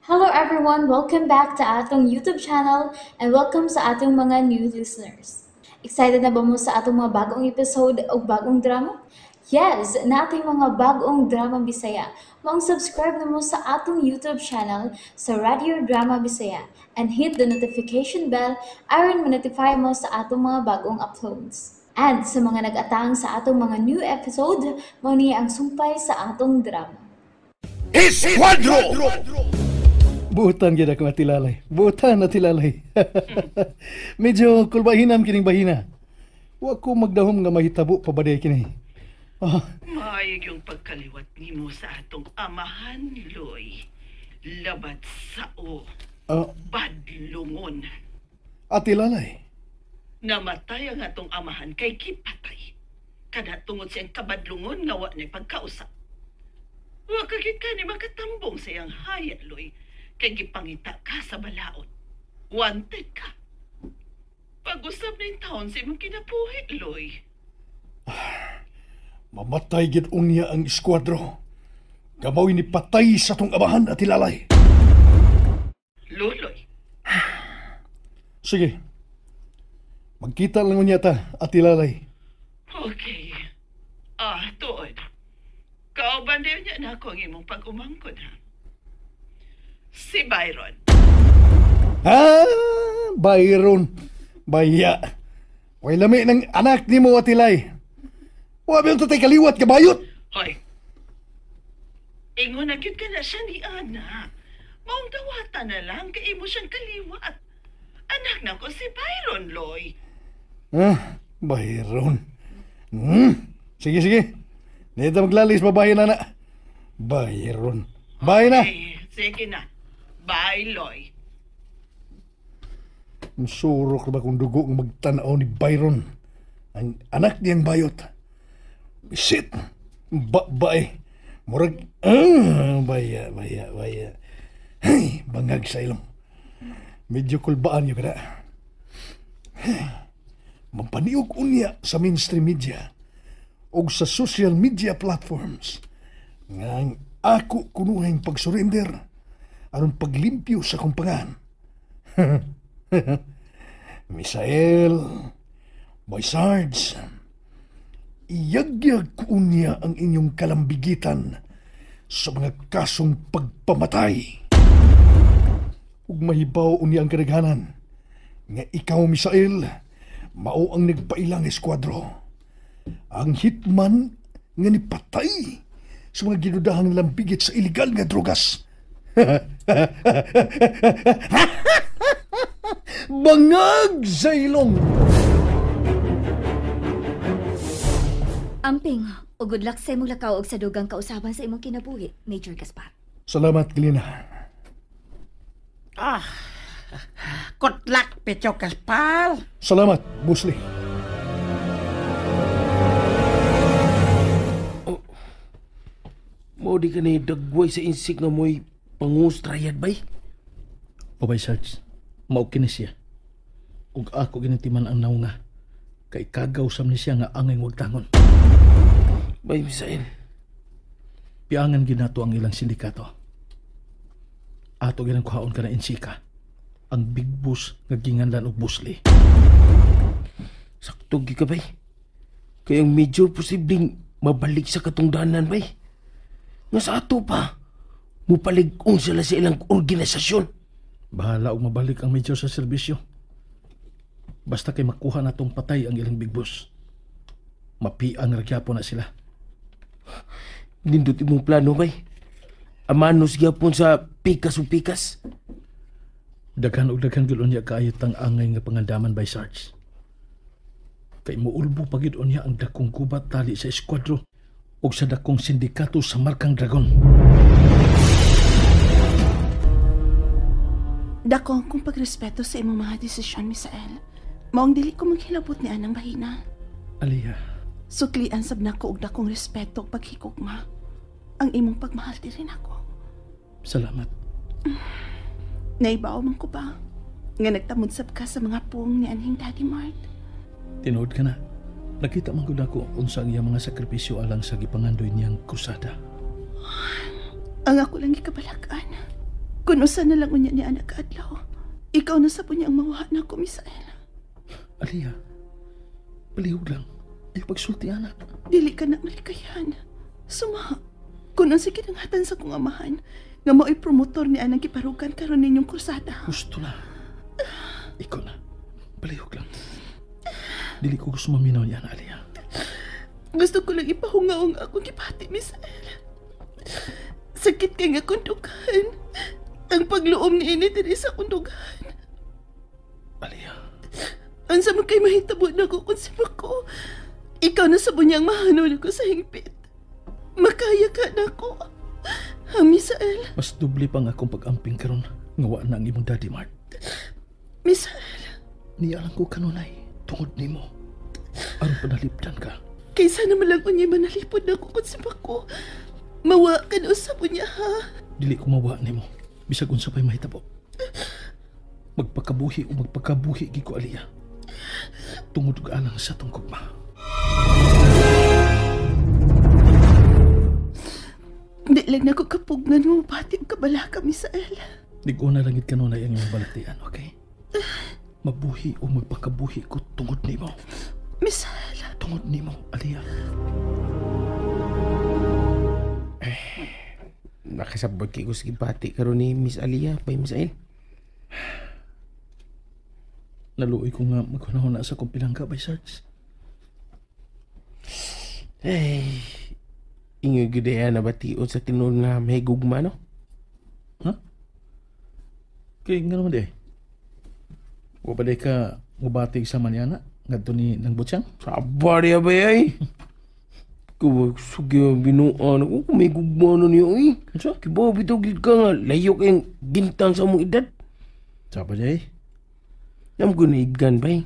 Hello everyone! Welcome back to atong YouTube channel and welcome sa atong mga new listeners. Excited na ba mo sa atong mga bagong episode o bagong drama? Yes! Nating mga bagong drama Bisaya. Maong subscribe na mo sa atong YouTube channel sa Radio Drama Bisaya and hit the notification bell aron ma-notify mo sa atong mga bagong uploads. And sa mga nag-atang sa atong mga new episode, mao ni ang sumpay sa atong drama. Escuadro! Butan gyud ako, Atilalay. Butan, Atilalay. Medyo kulbahinam kining bahina. Wa ko magdahom nga mahitabo pa ba kini. Ah, Maayo yung pagkaliwat nimo sa atong amahan, Loy. Labat sao, badlungon. Atilalay. Namatay ang atong amahan kay gipatay. Kada tungod sa iyang kabadlungon nga wa na'y pagkausap. Wa ka gid ka ni makatambong sa iyang haya, Loy, kay gipangita ka sa balaod. Wanted ka. Pag-usap na yung taon sa imong kinabuhi, Loy. Mamatay gid unya ang eskuadro. Gabaw ni patay sa tong amahan, Atilalay. Luloy. Sige. Magkita lang unya ta, Atilalay. Okay. Ah, tuod. Kauban din niya na ako ang imong pag-umangkon, ha? Si Byron. Ah, Byron. Baya. Way lami ng anak nimo, Atilay. Wa ba yung tatay kaliwat kabayot? Hoy. Ingon na gyud ka na siya ni Ana. Maong dawata na lang kay imo siyang kaliwat. Anak na ko si Byron, Loy. Ah, Byron. Sige, sige. Dito maglalis, babae na na. Byron. Bye na. Okay, sige na. Bye, Loy. Surok na ba kung dugo ang magtanaw ni Byron? Ang anak niyang bayot. Shit! Ba-bae. Murag, baya, baya, baya. Hey, bangag sa ilong. Medyo kulbaan yun kada. Hey, magpaniog unya sa mainstream media o sa social media platforms nga ang ako kunuhing pagsurrender aron paglimpyo sa kumpangan. Misael, Boy Sarge, iyagyag ko unya ang inyong kalambigitan sa mga kasong pagpamatay. Ug mahibaw unya ang kadaghanan nga ikaw, Misael, mao ang nagpailang eskuadro. Ang hitman nga nipatay sa mga ginudahang lambigit sa illegal nga drogas. Bangag sa ilong! Amping, o good luck sa imong lakaw og sa dugang kausaban sa imong kinabuhi, Major Gaspar. Salamat, Glina. Ah, good luck, Pecho Gaspar. Salamat, Busli. Oh, mo di ka ni dagway sa insik nga mo'y pangustrayad bay? Obay, Sarge, mao kini siya. Ug ako ginitiman ang naunga. Kay kagaw sam ni siya nga angay wagtangon. Bay, Misael. Piangan ginato ang ilang sindikato. Ato ginang kuhaon ka na insika. Ang big boss nga ginganlan og Busli. Sakto gi ka, bay. Kay ang medyo posibleng mabalik sa katungdanan, bay. Nga sa ato pa, mupalig-on sila sa ilang organisasyon. Bahala og mabalik ang major sa serbisyo. Basta kay makuha na tong patay ang ilang big boss. Mapiang ra gyapon na sila. Nindot imong plano, bay. Amanos gyapon sa pikas ug pikas. Daghan og daghan gyud unya kaayo tang angay nga pangandaman, bay Sarge. Kay muulbo pa gyud unya ang dakong gubat tali sa eskuadro ug sa dakong sindikato sa Markang Dragon. Dako akong pagrespeto sa imong mga desisyon, Misael. Maong dili ko maghilabot ni anang bahina. Aliyah. Suklian sab nako og dakong respeto ug paghigugma. Ang imong pagmahal diri nako. Salamat. Naibaw man ko ba nga nagtamod sab ka sa mga puong ni anhing Daddy Mart? Tinuod ka na. Nakita man gud ako unsa ang iyang mga sakripisyo alang sa gipangandoy niyang krusada. Ang ako lang gikabalak-an. Kung usa na lang unya ni anak kaadlaw, ikaw na sa punya ang mawaha na ko, Misael. Aliyah, palihog lang. Ayaw pagsulti, anak. Dili ka na malikayan. Suma, kung unsa kinanghatan sa kong amahan, nga mao'y promotor ni anang giparugan karon ninyong kursada. Gusto na. Ikaw na. Palihog lang. Dili ko gusto maminaw niya, Aliyah. Gusto ko lang ipahungaw ang akong gipati, Misael. Sakit kay nga kundughan. Ang pagluom ni ini diri sa kundughan. Aliyah. Unsa man kay mahitabo nako kung si Mako. Ikaw na sa bunyang mahanon ako sa hingpit. Makaya ka nako. Ha, Misael. Mas doble pa nga akong pag-amping karon nga wa na ang imong daddy, Mart. Misael. Niya lang ko kanunay tungod nimo. Aron panalipdan ka. Kaysa naman lang unya manalipod na ako kung si Mako. Mawa ka na usap unya, ha? Dili ko mawa nimo. Bisag unsa pa'y mahitabo. Magpakabuhi o magpakabuhi gid ko, Aliyah. Tungod og alang sa tong gugma. Di lang nako kapugnan mo pati og kabalaka, Misael. Nig-una lang gid kanunay ang imong balatian, okay? Mabuhi o magpakabuhi ko tungod nimo. Misael. Tungod nimo, Aliyah. Nakasabot kay ko sa gibati karon ni Miss Aliyah bay Misael. Naluoy ko nga maghunahuna sa kong pilangga bay Sarge. Ay, ingoy gyud ay nabation sa tinuod nga may gugma, no? Ha? Kay nga naman di ay. Wa ba di ka mubatig sa manyana ngadto ni nang Butsyang? Sabar ya ba ay? Kuwag sugi ang binuan ako kung may gugma na niyo eh. Unsa? Kibaw bitaw gid ka nga layo kayong gintang sa mong edad. Saba di ay? Nam ko naidgan ba eh.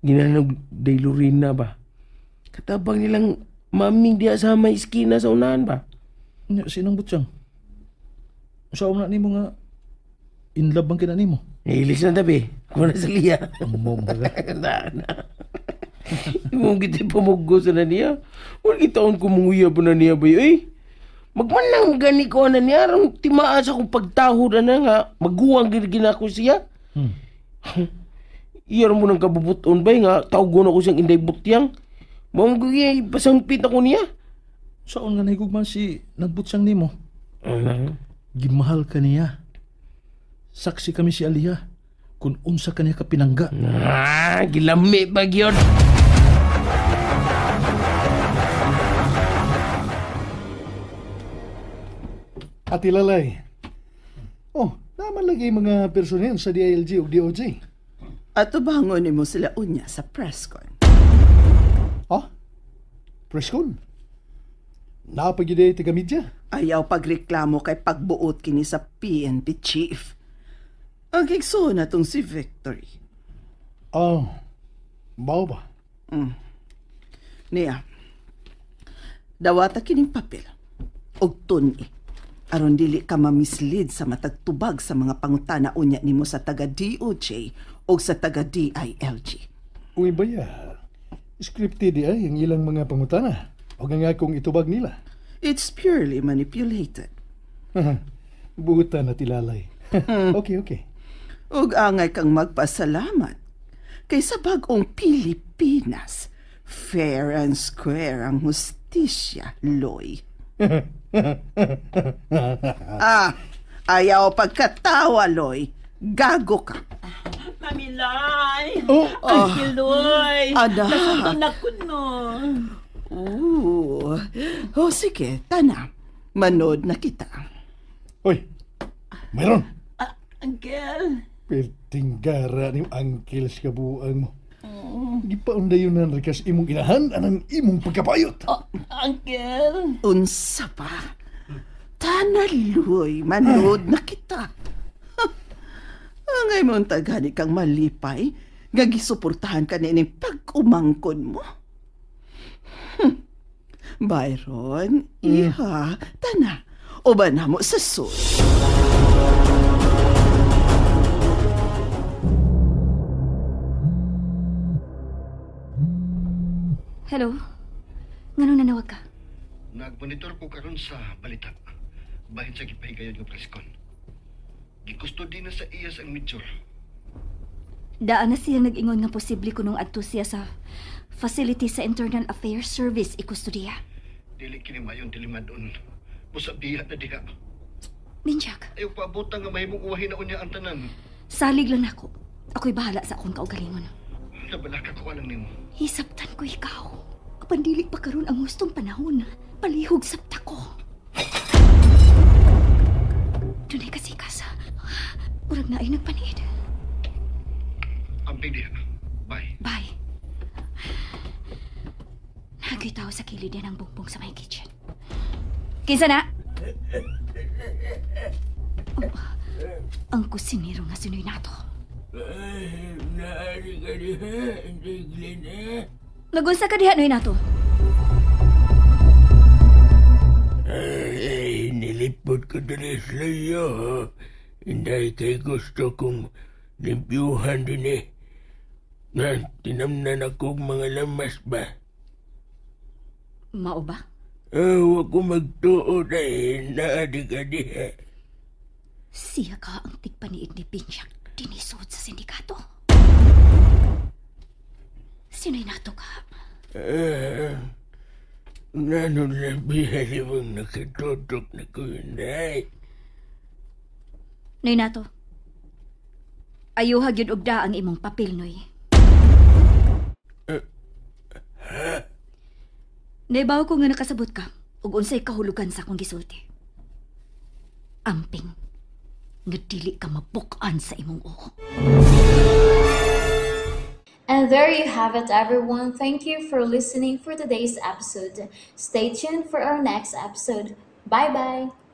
Ginanog daylurina ba? Katabang nilang maming diya sa may iskina sa unahan ba? Nya, sinang Butsyang? Unsa na nimo nga in love bang kina nimo? Nailis na tabi. Ako na sa liya. Among baga. Na, na. Imong kita pamuggo sa na niya. Wala kitaon ko munguya pa na niya ba yun? Eh, magmanang gani ko na niya. Arang timaan sa akong pagtahod na nga. Maguwang gina ko siya. Iyar mo ng kabubuton ba nga. Tawgon ako siyang inday butyang. Maong guya, ipasangpit ako niya. Saan nga nahigugman si nagbutyang nimo? Ano? Gimahal ka niya. Saksi kami si Aliyah. Kung unsa ka niya kapinangga. Ah, gilami ba gyud? Ate Lalay. Oh, naman lagi mga personnel sa DILG ug DOJ. Ato bangon nimo sila unya sa press con. Ha? Press con? Napagiday taga media? Ayaw pagreklamo kay pagbuot kini sa PNP chief. Ang igsoon na tong si Victory. Oh, mao ba? Niya, dawata kining papel og tun-i aron dili ka ma-mislead sa matagtubag sa mga pangutana unya nimo sa taga DOJ og sa taga DILG. Uy baya, scripted di ay ang ilang mga pangutana. O nga kung itubag nila. It's purely manipulated. Buta na tilalay. Okay, okay. Ug angay kang magpasalamat kay sa bag-ong Pilipinas, fair and square ang hustisya, Loy. Ah, ayaw pagkatawa, Loy. Gago ka. Mamilay! Oh, Ay, Loy! Ada. Nasundan ako no. Ooh. Oh, sige, tana. Manood na kita. Uy, mayroon. Uncle. Pertinggara ni Uncle sa kabuang mo. Gipaundayunan rekas imong inahan anang imong pagkapayot. Oh, Uncle. Unsa pa? Tana, Loy, manood na kita. Angay mo tagani kang malipay, nga gisuportahan ka nining pag-umangkon mo. Byron, iha, tana, uban na mo sa sud. Hello? Nganong nanawag ka? Nagmonitor ko karon sa balita. Bahin sa gipahigayon nga press con. Gikustodi na sa iyas ang major. Daan na siya nag-ingon nga posible kunong adto siya sa facility sa Internal Affairs Service ikustudiya. Dili kini mayon dilimadon. Busa biya na diha. Minjak, Ayaw paabutan nga mahimong uwahin na unya ang tanan. Salig lang nako. Ako'y bahala sa akong kaugalingon. Nabalaka ko lang nimo. Hisabtan ko ikaw. Apan dili pa karon ang hustong panahon. Palihog sabta ko. Dunay kasi kasa. Murag na ay nagpaniid. Amping diha. Bye. Bye. Nagay tao sa kilid niya ng bumbong sa may kitchen. Kinsa na? Oh, ang kusinero nga si Noy nato. Ay, naari ka diha, Inday Glenn, eh. Nagunsa ka diha, Noy nato. Ay, nilipot ko dali sa layo. Inday kay gusto kong limpyuhan din eh. Nga, tinamnan akong mga lamas ba? Mao ba? Ah, wag ko magtuo dahil naadi ka diha. Siya ka ang tigpaniid ni Binyak dinisod sa sindikato. Sino'y nato ka? Ah, nano labi halimang nakatutok na ko, Inday. Noy nato. Ayuha gyud og da ang imong papel, Noy. Ha? Naibaw ko nga nakasabot ka ug unsay kahulugan sa akong gisulti. Amping, nga dili ka mabukan sa imong uho. And there you have it, everyone. Thank you for listening for today's episode. Stay tuned for our next episode. Bye bye.